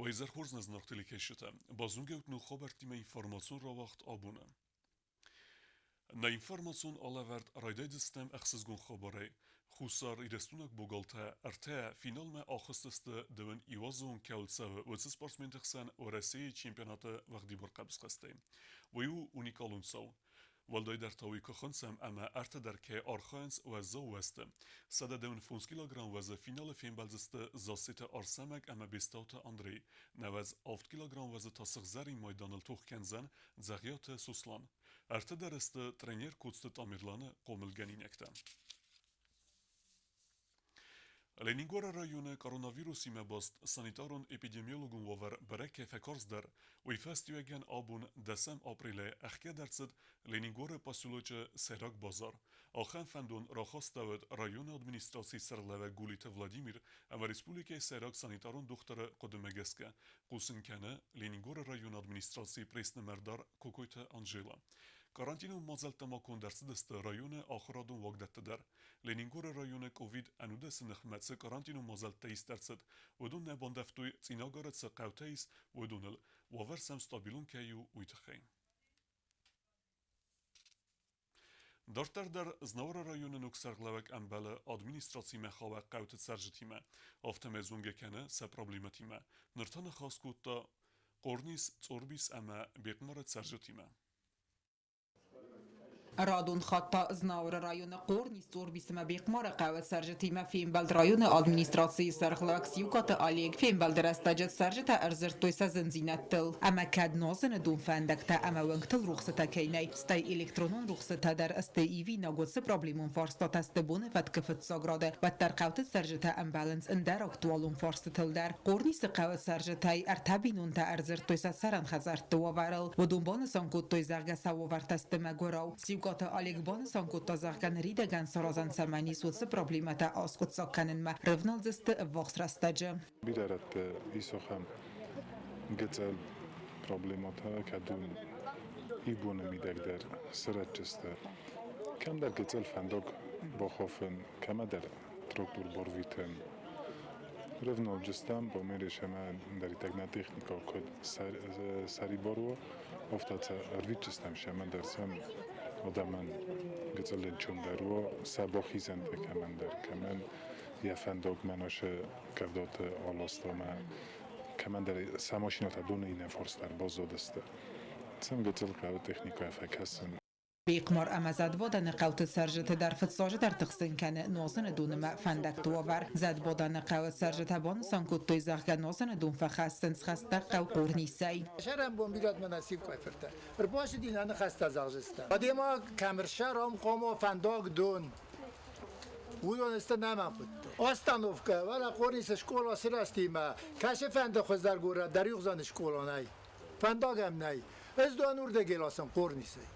Уӕ хорз нӕ зынаргъ телекӕсджытӕ! Базонгӕут ног хабӕрттимӕ информацион рауагъд абоны. Нӕ информацион алӕвӕрд райдайдзыстӕм ӕхсызгон хабарӕй. Хуссар Ирыстонаг богалтӕ ӕртӕ финалмӕ ахызтысты дыууын иуазон кӕуыл цӕуы, уыцы спортсменты хсӕн Уӕрӕсейы чемпионаты уӕгъдибар хъӕбысхӕстӕй. Уый у уникалон цау. Уӕлдайдӕр та уый куы хынцӕм ӕмӕ ӕртӕ дӕр кӕй архайынц уӕззау уӕзты. 115 килограмм уӕзы финалы фембӕлдзысты Зассеты Арсӕмӕг ӕмӕ Бестауты Андрей. 98 килограмм уӕзы та сыгъзӕрин майданыл тох кӕндзӕн Дзӕгъиаты Сослан. Ӕртӕ дӕр сты тренер Коцты Тамерланы хъомылгӕнинӕгтӕ. Ленингоры районы коронавирусимӕ баст санитарон-эпидемиологон уавӕр бӕрӕг кӕй фӕкарздӕр, уый фӕстиуӕгӕн абон дӕсӕм апрелӕй ӕхгӕд ӕрцыд Ленингоры поселочы сӕйраг базар. Ахӕм фӕндон рахастӕуыд районы администрацийы сӕргълӕууӕг Гулиты Владимир ӕмӕ республикӕйы сӕйраг санитарон дохтыры хъуыдымӕ гӕсгӕ, хъусын кӕны Ленингоры районы администрацийы пресс-нымӕрдар Кокойты Анжела. Карантинон мадзӕлттӕ ма конд ӕрцыдысты районы ахуырадон уагдӕтты дӕр. Ленингоры районы ковид ӕнудӕсы ныхмӕ цы карантинон мадзӕлттӕ ист ӕрцыд, уыдон нӕ бандӕвтой Цъинагары цы хъӕутӕ ис, уыдоныл. Уавӕр сӕм стабилон кӕй у, уый тыххӕй. Дарддӕр дӕр Знауыры районы ног сӕргълӕууӕг ӕмбӕлы администрацимӕ хауӕг хъӕуты цӕрджытимӕ, афтӕмӕй зонгӕ кӕны сӕ проблемӕтимӕ. Ныр та ныхас кодта Хъорнис, Цъорбис ӕмӕ Бехъмары цӕрджытимӕ. Радон хатт та Знауыры районы Хъорнис, Цъорбис ӕмӕ Бехъмары хъӕуы цӕрджытимӕ фембӕлд районы администрацийы сӕргълӕууӕг Сиукъаты Олег. Фембӕлды рӕстӕджы цӕрджытӕ ӕрдзырдтой сӕ зындзинӕдтыл. Ӕмӕ кӕд нозыны донфӕндӕгтӕ ӕмӕ уынгтыл рухсытӕ кӕй нӕй, стӕй электронон рухсытӕ дӕр сты ивинаг, уыцы проблемон фарстатӕ сты боны фӕткы фыццаг рады, уӕддӕр хъӕуты цӕрджытӕ ӕмбӕлынц ӕндӕр актуалон фарстытыл дӕр. Хъорнисы хъӕуы цӕрджытӕй ӕртӕ бинонтӕ ӕрдзырдтой сӕ цӕрӕн хӕдзӕртты уавӕрыл. Уыдон банысан кодтой, зӕгъгӕ, сӕ уавӕртӕ сты мӕгуырау. Сиукъаты Олег банысан кодта, зӕгъгӕ, ныридӕгӕн саразӕн цӕмӕн ис, уыцы проблемӕтӕ аскъуыддзаг кӕнынмӕ рывналдзысты ӕввахс рӕстӕджы. Бирӕ рӕтты ис ахӕм гыццыл проблемӕтӕ, кӕд ибоны мидӕг дӕр сырӕзтысты. Кӕмдӕр гыццыл фӕндаг бахафын, кӕмӕдӕр трактор барвитын. Ревналджыстӕм бамерис ӕмӕ ӕндӕритӕг нӕ техникӕ куыд сӕрибар уа, афтӕ сӕ ӕрвитджыстӕм сӕмӕ дӕр сӕм адӕмӕн гыццыл ӕнцондӕр уа, сӕ бахизӕнтӕ кӕмӕндӕр, кӕмӕн йӕ фӕндаг мӕнӕ кӕвдаты аласта ӕмӕ кӕмӕндӕр сӕ машинӕтӕ доны иннӕ фарс дӕр баззадысты. Сӕм гыццыл хъӕуы техникӕйӕ фӕкӕсын. Бехъмар ӕмӕ Зӕдбадӕны хъӕуты цӕрджыты дӕр фыццаджыдӕр тыхсын кӕны нозыны донымӕ фӕндӕгты уавӕр. Зӕдбадӕны хъӕуы цӕрджытӕ банысан кодтой, зӕгъгӕ, нозыны дон фӕхӕссынц хӕстӕг хъӕу Хъорнисӕй. Сӕрӕнбон бирӕтмӕ нӕ сивкъай фыртӕ. Ӕрбацыди нӕ ныхӕстӕ зӕгъдзыстӕм. Адӕймаг кӕм ӕрсӕрӕм хъуамӕ фӕндаг дон. Уыдон сты нӕма хъуыдты. Остановкӕ, уӕлӕ Хъорнисы скъола сырӕзтимӕ, кӕцы фӕнды хуыздӕр горӕт дӕр иугъдзӕн скъола нӕй. Фӕндаг ӕм нӕй. Ӕз дон уырдӕгӕй ласын Хъорнисӕй.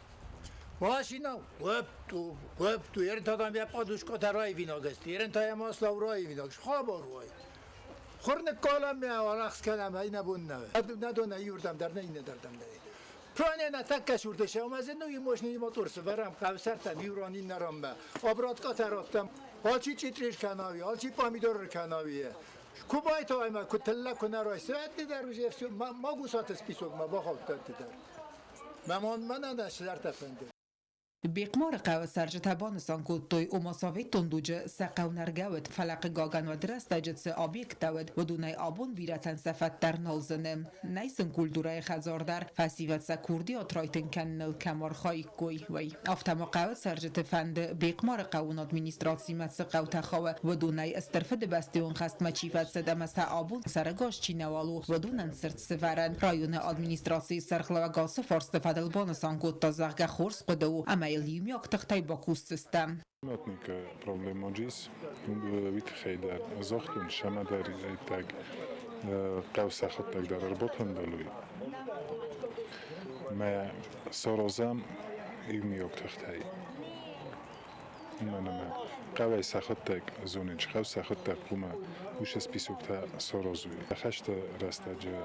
Машина гуыпту, гуыпту, ерын та дам йӕ подушкӕтӕ раивинаг сты, ерын та йӕ маслау раивинаг, хабар уай. Хур ныккалӕм мӕ арӕхс кӕнӕм, ӕй нӕ бон нӕ. Нӕ дон нӕ иуырдӕм дӕр нӕ иннӕдӕрдӕм нӕ. Пране на тӕккӕ сурты сӕумӕ ну и мощный мотор сывӕрӕм хъӕусӕртӕм иу ран иннӕ ранмӕ. Обраткатӕ радтам. Алчи чъитъри ркӕнауи, алчи помидор ркӕнауи. Куы байтауай ӕмӕ куы тыллӕг куы нӕ райсай, ӕдде дӕр уже все, магусаты списокмӕ бахаудта ӕдде дӕр. Мӕ мӕнӕ нӕ цыдӕртӕ фӕнды. Бехъмары хъӕуы цӕрджытӕ банысан кодтой, ома советон дуджы сӕ хъӕу нӕргӕ уыд, фӕлӕ хъыгагӕн уӕд рӕстӕджы цы объекттӕ уыд, уыдонӕй абон бирӕтӕн сӕ фӕд дӕр нал зыны. Нӕй сын культурӕйы хӕдзар дӕр, фӕсивӕд сӕ курдиат райтынг кӕныныл кӕм архаиккой, уый. Афтӕ ма хъӕуы цӕрджыты фӕнды Бехъмары хъӕуон администрацимӕ цы хъӕутӕ хауы, уыдонӕй Стыр Фыдыбӕстӕйон хӕстмӕ чи фӕцыд ӕмӕ сӕ абон сӕрӕгас чи нӕуал у, уыдонӕн цырт сывӕрӕн. Районы администрацийы сӕргълӕууӕг ацы фарсты фӕдыл банысан кодта, зӕгъгӕ, хорз хъуыды у ӕмӕ йыл иумиаг тыхтӕй бакусдзыстӕм. Памятник проблемаджис уый тыххӕй дӕр загътон, сӕмӕ дӕр иттӕг хъӕу сӕхуыдтӕг дӕр ӕрбатӕндӕлуй. Мӕ саразӕм иумиаг тыхтӕй. Уымӕн ӕмӕ хъӕуӕй сӕхуыдтӕг зонынч, хъӕу сӕхуыдтӕг хъумӕ уыцы списоктӕ саразуй. Хӕсты рӕстӕджы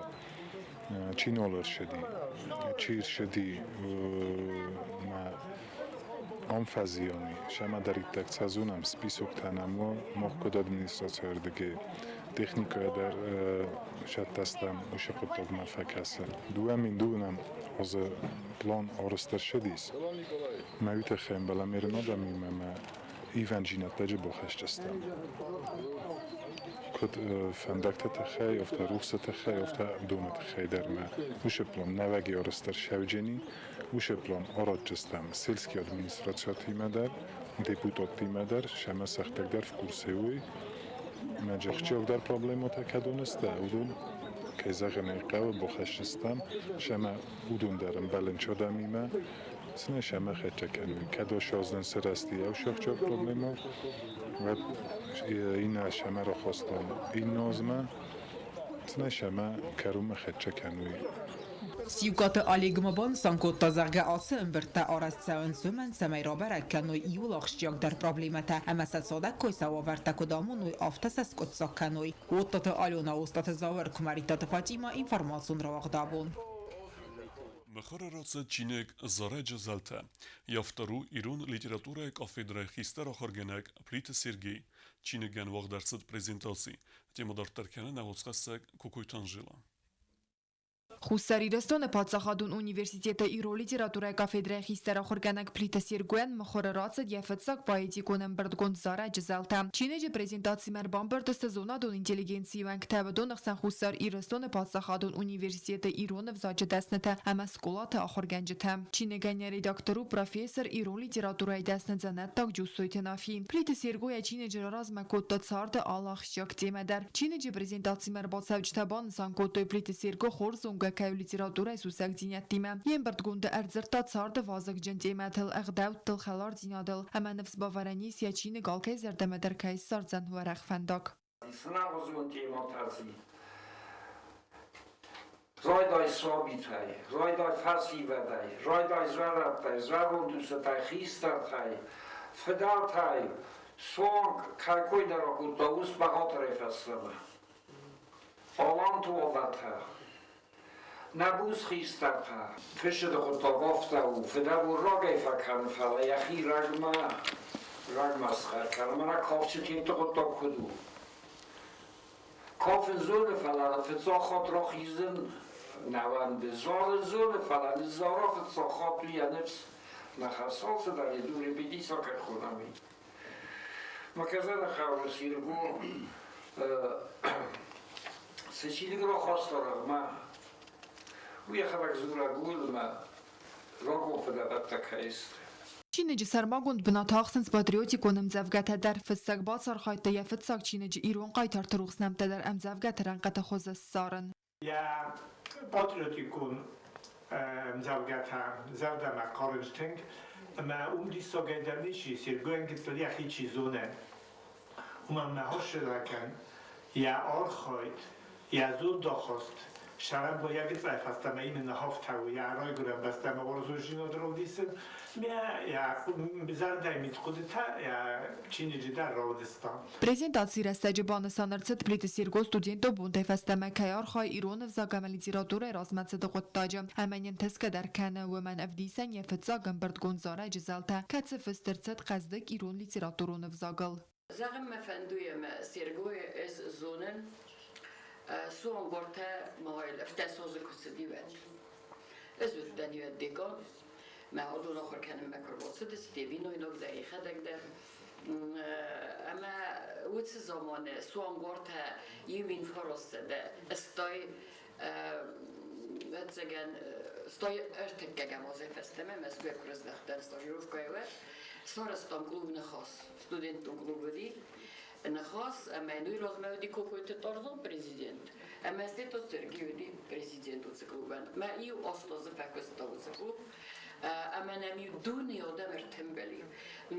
чи нал ӕрсыди, чи рсыди мӕ ам фӕзиан и, сӕмӕдӕриддӕр цӕ зонӕм, списоктӕ нӕм уа, мах куыд администрацийы ӕрдыгӕй. Техникӕйӕ дӕр сӕттӕ стӕм уыцы хъуыддагмӕ фӕкӕсы. 2002 азы план арӕзт ӕрцыдис. Мӕ уый тыххӕй ӕмбӕлӕм ирон адӕмимӕ ӕмӕ ивӕндзинӕдтӕ бахӕсдзыстӕм. Куыд фӕндӕгты тыххӕй, афтӕ рухсы тыххӕй, афтӕ доны тыххӕй дӕр мӕ уыцы план нӕуӕгӕй арӕзт ӕрцӕуджени. Уыцы план аразджыстӕм сельский администрациятимӕ дӕр, депутаттимӕ дӕр, сӕмӕ сӕхтӕг дӕр в курсе уой. Мӕ ахсджиагдӕр проблемӕтӕ кӕдон сты, уыдон, кӕй зӕгъын ӕй хъӕуы, бахӕсдзыстӕм, сӕмӕ уыдон дӕр ӕмбӕлынц адӕмимӕ. Цынӕ сӕмӕ хӕццӕ кӕной. Кӕд осаздзӕн сырӕзти еу ахсджиаг проблемӕ, уӕд иннӕ сӕмӕ рахастам иннӕ азмӕ. Цынӕ сӕмӕ кӕронмӕ хӕццӕ кӕнуй. Сиукъаты Олег ма банысан кодта, зӕгъгӕ, ацы ӕмбырдтӕ арӕзт цӕуынц уымӕн, цӕмӕй рабӕрӕг кӕной иууыл ахсджиагдӕр проблемӕтӕ ӕмӕ сӕ цадӕггай сӕ уавӕртӕ куыд амоной, афтӕ сӕ скъуыддзаг кӕной. Оттаты Алена, Остъаты Зауыр, Куымӕридтаты Фатимӕ, информацион рауагъд абон. Мыхуыры рацыд чиныг «Зарӕджы зӕлтӕ». Йӕ автор у ирон литературӕйы кафедрӕйы хистӕр ахуыргӕнӕг Плиты Сергей. Чиныгӕн уагъд ӕрцыд презентаци. Темӕ дарддӕр кӕны нӕ уацхӕссӕг Кокойты Анжела. Хуссар Ирыстоны паддзахадон университеты ирон литературӕйы кафедрӕйы хистӕр ахуыргӕнӕг Плиты Сергойӕн мыхуыры рацыд йӕ фыццаг поэтикон ӕмбырдгонд «Зарӕджы зӕлтӕ». Чиныджы презентацимӕ ӕрбамбырд сты зонадон интеллигенцийы уӕнгтӕ, уыдоны хсӕн Хуссар Ирыстоны паддзахадон университеты ирон ӕвзаджы дӕснытӕ ӕмӕ скъолаты ахуыргӕнджытӕ. Чиныгӕн йӕ редактор у профессор, ирон литературӕйы дӕсны дзӕнӕттаг Джусойты Нафи. Плиты Серго йӕ чиныджы размӕ кодта царды алы ахсджиаг темӕ дӕр. Чиныджы презентацимӕ ӕрбацӕуджытӕ банысан кодтой, Плиты Серго хорз зонгӕ кӕй у литературӕйы сусӕгдзинӕдтимӕ. Йе мбырдгонды ӕрдзырдта царды вазыгджын темӕтыл, ӕгъдӕуттыл, хӕлардзинадыл ӕмӕ ныфс бавӕрӕн ис, йӕ чиныг алкӕй зӕрдӕмӕ дӕр кӕй ссардзӕн уӕрӕх фӕндаг. Цынагъуызон темӕтӕ дзы райдай сабитӕй, райдай фӕсивӕдӕй, райдай зӕрӕдтӕй, зӕронд усытӕй, хистӕртӕй, фыдӕлтӕй, суанг кӕй кой нӕ ракодта, ус бӕгъатырӕй фӕстӕмӕ. Аланты уавӕртӕ. Нӕ буц хистӕртӕ, фысыды хъуыддаг афтӕ у, фыдӕбон рагӕй фӕкӕны, фӕлӕ йӕхи рагмӕ, рагмӕ схъӕр кӕны. Мӕнӕ кафджытимты хъуыддаг куыд у. Кафын зоны, фӕлӕ фыццаг хатт рахизын нӕ уӕнды. Зарын зоны, фӕлӕ ныззара фыццаг хатт у йӕ ныфс нӕ хӕссы. Алцыдӕр йӕ ду репетици кӕй хонӕм, уый. Мӕ хъӕуы Серго цы чиныг рахаста рӕгъмӕ, уый йӕхӕдӕг дзурӕг у ӕмӕ рагон фыдӕбӕттӕ кӕй сты. Чиныджы сӕрмагонд бынат ахсынц патриотикон ӕмдзӕвгӕтӕ дӕр. Фыссӕг бацархайдта йӕ фыццаг чиныджы ирон хъайтарты рухс нӕмттӕ дӕр ӕмдзӕвгӕты рӕнхъыты хуызы ссарын. Йӕ патриотикон ӕмдзӕвгӕтӕ зӕрдӕмӕ хъарынц тынг, ӕмӕ уым диссагӕй дӕр ницы ис, Сергойӕн гыццыл йӕхи чи зоны, уымӕн мӕ хорзӕхӕн йӕ архайд, йӕ зондахаст сӕрӕнбон йӕ гыццӕй фӕстӕмӕ именно хафтӕуы йӕ райгуырӕн бӕстӕмӕ уарзондзинад равдисын, мӕ йӕ зӕрдӕйы мидхъуыдытӕ йӕ чиныджы дӕр равдыста. Презентацийы рӕстӕджы банысан ӕрцыд Плиты Серго студентон бонтӕй фӕстӕмӕ кӕй архайы ирон ӕвзаг ӕмӕ литературӕйы размӕцыды хъуыддаджы ӕмӕ не нтысгӕ дӕр кӕны, уымӕн ӕвдисӕн йӕ фыццаг ӕмбырдгонд зарӕджы зӕлтӕ, кӕцы фыст ӕрцыд хъӕздыг ирон литературон ӕвзагыл. Зӕгъын мӕ фӕндуй ӕмӕ Сергойы ӕз зонын, суангортӕ ма ӕфтӕсозы куы цыди, уӕд. Ӕз уыдтӕн уӕд декан, мӕ адон ахуыр кӕнынмӕ куы рбацыдысты, бинойнаг дӕр, йӕхӕдӕг дӕр. Ӕмӕ уыцы заманы суангортӕ иу 1980 ӕвӕццӕгӕн, стай ӕртыккӕгӕм азӕй фӕстӕмӕ Мӕскуыйӕ куы рыздӕхтӕн стажировкӕйы, уӕд сарӕзтам клуб «Ныхас», студентон клуб уыди «Ныхас», ӕмӕ йын уый размӕ уыди Кокойты Тарзан президент, ӕмӕ Стето Сергей уыди президент уыцы клубӕн. Мӕ иу 8 азы фӕкуыста уыцы клуб, ӕмӕ нӕм-иу дуне адӕм ӕртымбыл и.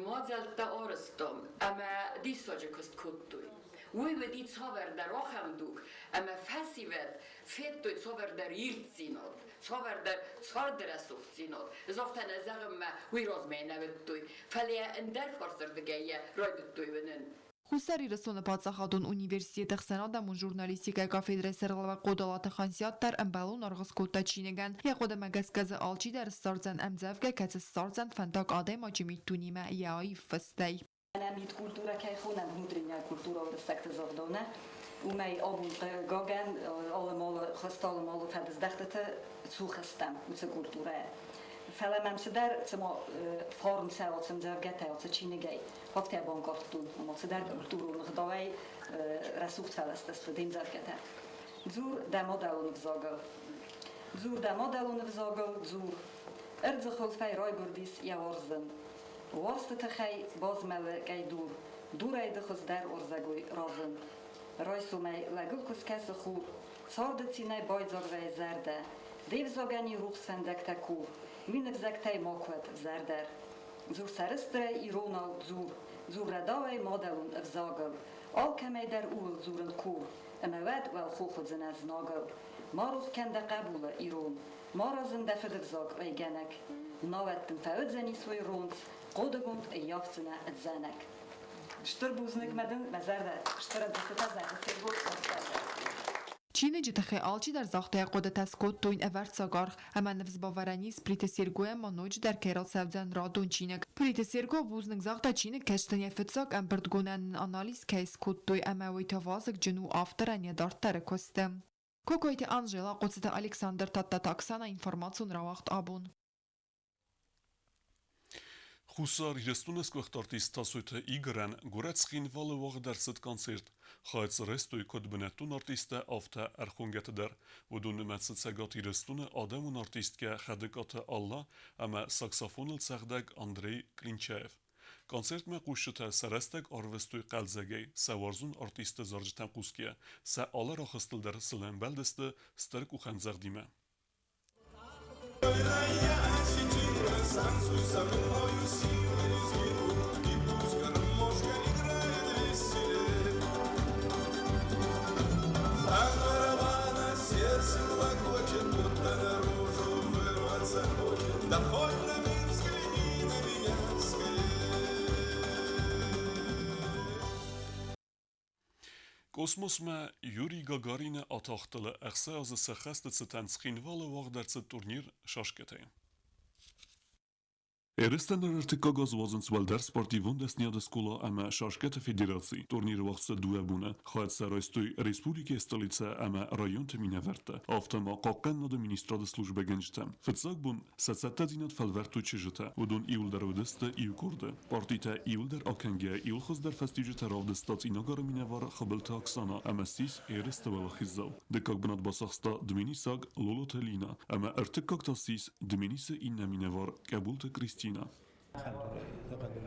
Мадзӕлттӕ арӕзтам ӕмӕ диссаджы куыст кодтой. Уый уыди цавӕрдӕр ахӕм дуг, ӕмӕ фӕсивӕд федтой цавӕрдӕр ирддзинад, цавӕрдӕр царды рӕсугъддзинад. Ӕз афтӕ нӕ зӕгъынмӕ уый размӕ нӕ уыдтой, фӕлӕ йӕ ӕндӕр фарсырдыгӕй йӕ райдыдтой уынын. Хуссар Ирыстоны паддзахадон университеты ӕхсӕнадӕмон журналистикӕйы кафедрӕйы сӕргълӕууӕг Хъодалаты Хансиат дӕр ӕмбӕлон аргъ скодта чиныгӕн. Йӕ хъуыдымӕ гӕсгӕ дзы алчидӕр ссардзӕн ӕмдзӕвгӕ, кӕцы ссардзӕн фӕндаг адӕймаджы миддунемӕ йӕ аив фыстӕй. Нӕ мидкультурӕ кӕй хонӕм, внутренняя культура уырыссӕгты дзырдонӕ. Уымӕй абон хъыгагӕн алы-малы хӕсты алы-малы фӕдыздӕхтыты цух стӕм уыцы культурӕйӕ. Фӕлӕ мӕм цыдӕр цыма фарн цӕуы цы ӕмдзӕвгӕтӕ ацы чиныгӕй, афтӕ банкъардтон, ома цыдӕр культурон ӕгъдауӕй рӕсугъд фӕласт сты де мдзӕвгӕтӕ. Дзур дӕ мадӕлон ӕвзагыл. Дзур дӕ мадӕлон ӕвзагыл, дзур. Ӕрдзы хуылфӕй райгуырдис йӕ уарзын. Уарзты тыхӕй базмӕлы кӕй дур, Дурӕй ды хуыздӕр уарзӕгой разын. Райсомӕй лӕгыл куы скӕсы хур, Царды цинӕй байдзаг вӕййы зӕрдӕ. Де взагӕн-иу рухс фӕндӕгтӕ кур, Мин ӕвзӕгтӕй макуы уӕд ӕвзӕрдӕр. Дзур сӕрыстырӕй иронау, дзур, Дзур рӕдауӕй мадӕлон ӕвзагыл. Алкӕмӕй дӕр ууыл дзурын кур, Ӕмӕ уӕд уӕлхох уыдзынӕ знагыл. Ма рох кӕн дӕ хъӕбулы, ирон, Ма разын дӕ фыдывзаг уӕйгӕнӕг. Науӕд дын фӕуыдзӕнис уый рондз, Хъодыгонд ӕййафдзынӕ ӕдзӕнӕг. Стыр бузныг мӕ дын, мӕ зӕрдӕ стыр ӕнтыстытӕ зӕгъы Серго. Чиныджы тыххӕй алчидӕр загъта йӕ хъуыдытӕ, скодтой йын ӕвӕрццаг аргъ ӕмӕ ныфсбавӕрӕн ис, Плиты Сергойӕн ма ноджыдӕр кӕй рацӕудзӕн радон чиныг. Плиты Серго бузныг загъта чиныгкӕсджытӕн йӕ фыццаг ӕмбырдгонӕн ын анализ кӕй скодтой ӕмӕ уый та вазыгджын у авторӕн йӕ дарддӕры куысты. Кокойты Анжела, Хъоцыты Александр, Тадтаты Оксана, информацион рауагъд абон. Хуссар Ирыстоны сгуыхт артист Тасойты Игорӕн горӕт Цхинвалы уагъд ӕрцыд концерт. Хайад дзы райстой куыд бынӕттон артисттӕ, афтӕ ӕрхонгӕты дӕр. Уыдон нымӕцы Цӕгат Ирыстоны адӕмон артисткӕ Хӕдыкаты Алла ӕмӕ саксофоныл цӕгъдӕг Андрей Клинчаев. Концертмӕ хъусджытӕ сӕ рӕстӕг арвыстой хъӕлдзӕгӕй, сӕ уарзон артистты зарджытӕм хъусгӕйӕ, сӕ алы рахызтыл дӕр сыл ӕмбӕлдысты стыр къухӕмдзӕгъдимӕ. Космосмӕ Юрий Гагарины атахтылы ӕхсӕзы сӕххӕсты цытӕн Цхинвалы уагъд ӕрцыд турнир шашкӕтӕй. Ерыстӕн ӕртыккаг аз уадзынц уӕлдӕр спортивон дӕсныйады скъола ӕмӕ шашкӕты федераци. Турниры уагъд цыд дыууӕ боны. Хайад сӕ райстой республикӕйы столицӕ ӕмӕ районты минӕвӕрттӕ, афтӕ ма Хъахъхъӕнынады министрады службӕгӕнджытӕ. Фыццаг бон сӕ цӕттӕдзинад фӕлвӕрдтой чызджытӕ. Уыдон иуылдӕр уыдысты иу къорды. Партитӕ иуылдӕр акӕнгӕйӕ иуыл хуыздӕр фӕстиуджытӕ равдыста Цъинагары минӕвар Хыбылты Оксана ӕмӕ ссис ерысты уӕлахиздзау. Дыккаг бынат бацахста дменисаг Лолоты Лина ӕмӕ ӕртыккаг та ссис Дменисы иннӕ минӕвар Къӕбулты Кристина.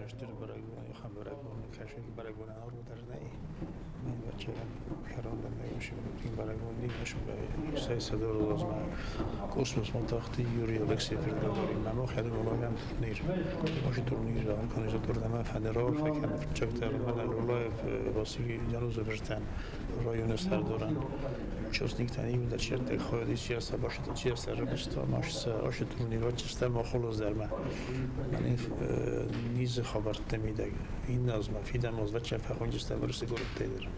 Стыр бӕрӕгбон, ахӕм бӕрӕгбон, кӕсӕг бӕрӕгбон аргъ дӕр нӕй. Космос Юрий Алексеевич Гагарин турнир. Может турнир организатор федерал Василий Янузовичтан районы сардоран участниктан иуда чертек ходи чеса башта чеса рабиста маш аш турнир честа махолозерма. Низ хабарты мидег. Инназма фидам оз вача фахонджиста вырсы городтейдер.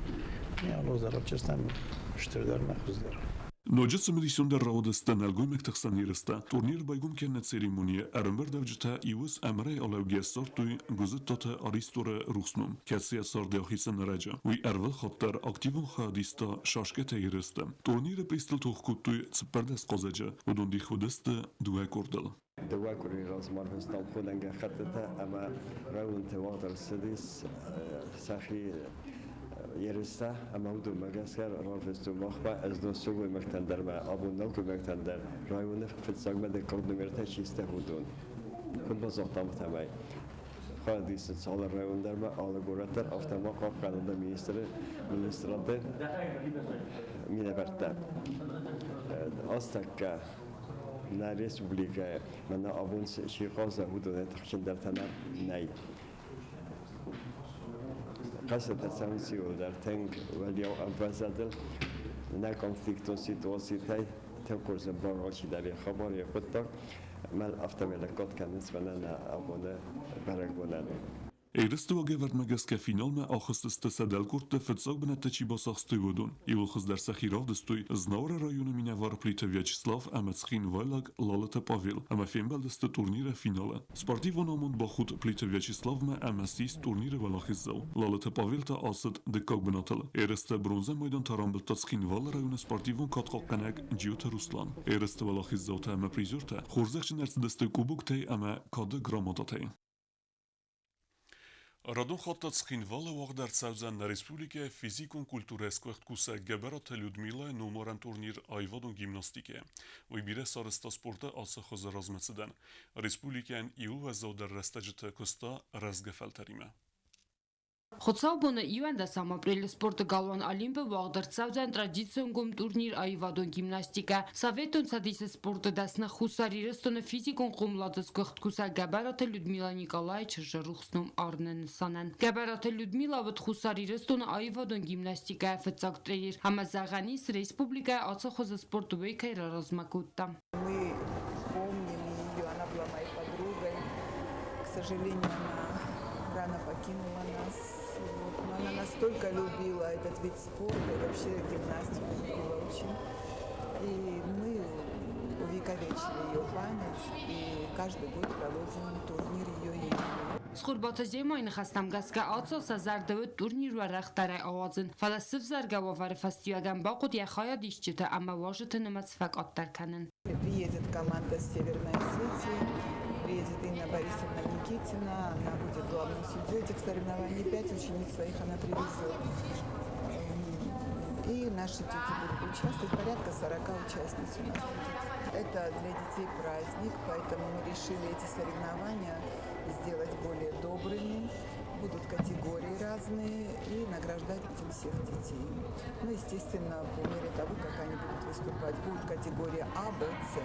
Я лозер честам штырдар махуздер. Ноджы цымыдисондӕр рауадысты нӕлгоймӕгты хсӕн ерыстӕ. Турнир байгом кӕныны церемонийы ӕрӕмбырдӕвджытӕ иуыз ӕмырӕй алӕугӕ ссардтой Гуызыттаты Аристоры рухс ном, кӕцыйӕ царды ахицӕн ӕрӕджы. Уый ӕрвылхатт дӕр активон хайад иста шашкӕтӕ ерысты. Турниры призтыл тох кодтой 14 хъазӕджы, уыдон дих уыдысты дыууӕ къордыл. Дыууӕ къуырийы размӕ ӕрвыстам худӕн гӕххӕттытӕ ӕмӕ районты уагъд ӕрцыдис сӕхи ерыстӕ ӕмӕ уыдонмӕ гӕсгӕ рарвыстой махмӕ ӕз сылгоймӕгтӕн дӕр ӕмӕ абон нӕлгоймӕгтӕн дӕр районы фыццагмӕ дыккаг номертӕ чи сты, уыдон. Куыд базыдтам, афтӕмӕй хайад исынц алы район дӕр ӕмӕ алы горӕт дӕр, афтӕ ма хъахъхъӕнынады министры министрады минӕвӕрттӕ. Астӕккӕ нӕ республикӕйы мӕнӕ абон чи хъазы, уыдонӕй тыхджындӕртӕ нӕй. Хъӕстытӕ цӕуынц иуылдӕр тынг уӕлиау ӕмвӕзадыл. Нӕ конфликтон ситуацитӕй тынг хорз ӕмбары алчидӕр йӕ хабар, йӕ хъуыддаг. Мӕн афтӕмӕй лӕггад кӕнынц мӕнӕ нӕ абоны бӕрӕгбонӕн. Ерысты уагӕвӕрдмӕ гӕсгӕ финалмӕ ахызтысты сӕ дӕлкъордты фыццаг бынӕттӕ чи бацахстой, уыдон. Иууыл хуыздӕр сӕхи равдыстой Знауыры районы минӕвар Плиты Вячеслав ӕмӕ цхинвайлаг Лалыты Павел ӕмӕ фембӕлдысты турниры финалы. Спортивон амонд бахудт Плиты Вячеславмӕ ӕмӕ ссис турниры уӕлахиздзау. Лалыты Павел та ацыд дыккаг бынатыл. Ерысты бронзӕ майдантӕ рамбылдта Цхинвалы районы спортивон кадхъахъхъӕнӕг Джиоты Руслан. Ерысты уӕлахиздзаутӕ ӕмӕ призертӕ хорзӕхджын ӕрцыдысты кубоктӕй ӕмӕ кады грамотатӕй. Радон хатт та Цхинвалы уагъд ӕрцӕудзӕн нӕ республикӕйы физикон культурӕйы сгуыхт кусӕг Гӕбӕраты Людмилӕйы номарӕн турнир аивадон гимнастикӕйӕ. Уый бирӕ сарӕзта спорты ацы хуызы размӕцыдӕн. Республикӕйӕн иу уӕззаудӕр рӕстӕджыты куыста рӕзгӕ фӕлтӕримӕ. Хуыцаубоны 11 апрелы спорты галуан Олимпы уагъд ӕрцӕудзӕн традицион гом турнир аивадон гимнастикӕ. Советон Цӕдисы спорты дӕсны Хуссар Ирыстоны физикон хъомылады сгуыхт кусӕг Гӕбӕраты Людмила Николайы чызджы рухс ном арыны нысанӕн. Гӕбӕраты Людмила уыд Хуссар Ирыстоны аивадон гимнастикӕйы фыццаг тренер ӕмӕ зӕгъӕн ис, республикӕйы ацы хуызы спорт уый кӕй раразмӕ кодта. Мы помним ее, она была моей подругой. К сожалению, она рано покинула нас. Вот. Но она настолько любила этот вид спорта и вообще гимнастику любила очень. И мы увековечили ее память и каждый год проводим турнир ее имени. Цхуырбаты Земайы ныхӕстӕм гӕсгӕ Ацо сӕ зӕрды уыд турнир уӕрӕхдӕрӕй ауадзын, фӕлӕ сывзаргӕ уавӕры фӕстиуӕгӕн бахъуыд йӕ хайадисджыты ӕмӕ уазджыты нымӕц фӕкъаддӕр кӕнын. Приедет команда с Северной Осетии, приедет Инна Борисовна Никитина, она будет главным судьей этих соревнований, 5 учениц своих она привезет. И наши дети будут участвовать, порядка 40 участниц у нас будет. Это для детей праздник, поэтому мы решили эти соревнования сделать более добрыми. Будут категории разные и награждать будем всех детей. Ну, естественно, по мере того, как они будут выступать, будут категории А, Б, С.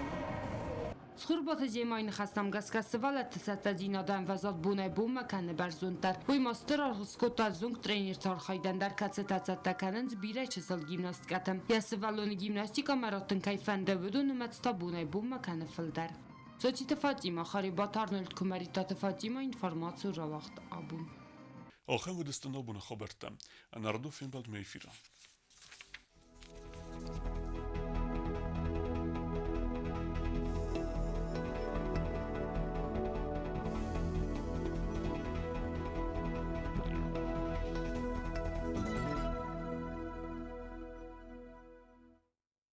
Цхуырбаты Земайы ныхӕстӕм гӕсгӕ сывӕллӕтты цӕттӕдзинады ӕмвӕзад бонӕй-бонмӕ кӕны бӕрзонддӕр. Уый ма стыр аргъ скодта ӕвзонг тренерты архайдӕн дӕр, кӕцытӕ цӕттӕ кӕнынц бирӕ чысыл гимнасткӕты. Йӕ сывӕллоны гимнастикӕмӕ раттын кӕй фӕнды, уыдон нымӕц та бонӕй-бонмӕ кӕны фылдӕр. Цоциты Фатимӕ, Харебаты Арнольд, Куымӕридтаты Фатимӕ, информацийы рауагъд абон. Ахӕм уыдысты нӕ абоны хабӕрттӕ. Ӕнӕрадон фембӕлдмӕ эфиры.